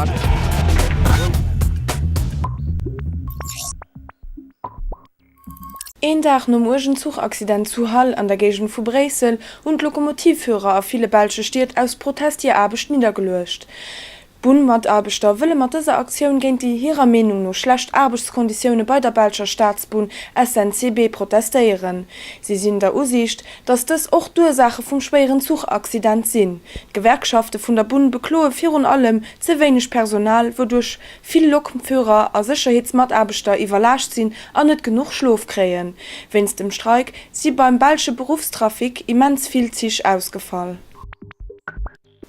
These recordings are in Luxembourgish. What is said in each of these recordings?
Een Dag nom uergen Zuchaccident zu Hall an der Géigend vu Bréissel hunn d'Lokomotivführer a ville belsche Stied aus Protest hir Aarbecht niddergeluecht. D'Bunnmataarbechter wëlle mat dëser Aktioun géint déi hirer Meenung no schlecht Aarbechtskonditioune bei der belscher Staatsbunn SNCB protestéieren. Si sinn der Usiicht, datt dës och d'Ursaache vum schwéieren Zuchaccident sinn. D'Gewerkschafte vun der Bunn bekloe virun allem ze wéineg Personal, wouduerch vill Lokführer a Sécherheetsmataarbechter iwwerlaascht sinn an net genuch Schlof kréien. Wéinst dem Streik si beim belsche Beruffstrafic immens vill Zich ausgefall.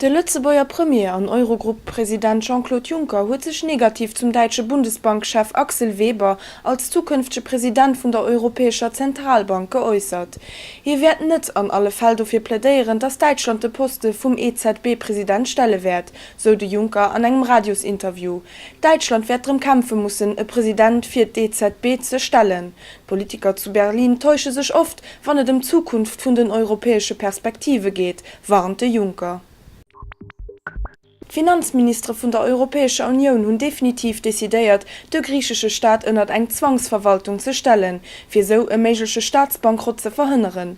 De Lëtzebuerger Premier an Eurogrupp-President Jean-Claude Juncker huet sech negativ zum däitsche Bundesbank-Chef Axel Weber als zukënftege President vun der Europäescher Zentralbank geäussert. Hie wäert net an alle Fäll dofir plädéieren, datt Däitschland de Poste vum EZB-President stelle wäert, sou de Juncker an engem Radiosinterview. Däitschland wäert drëm kämpfe mussen, e President fir d'EZB ze stellen. D'Politiker zu Berlin täusche sech oft, wann et ëm d'Zukunft vun den europäesche Perspektive geet, warnt de Juncker. D'Finanzministere vun der Europäescher Unioun hunn definitiv decidéiert, de griichesche Staat ënnert eng Zwangsverwaltung ze stellen, fir esou e méigleche Staatsbankrott ze verhënneren.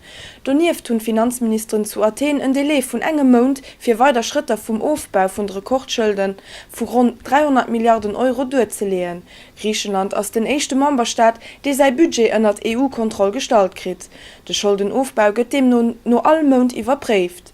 Donieft hunn d'Finanzministeren zu Athen en Delai vun engem Mount fir weider Schrëtter vum Ofbau vun de Rekordschëlde vu ronn 300 Milliarden Euro duerzeleeën. Griichenland ass den éischte Memberstaat, dee säi Budget ënnert EU-Kontroll gestallt kritt. De Scholdenofbau gëtt deemno no all Mount iwwerpréift.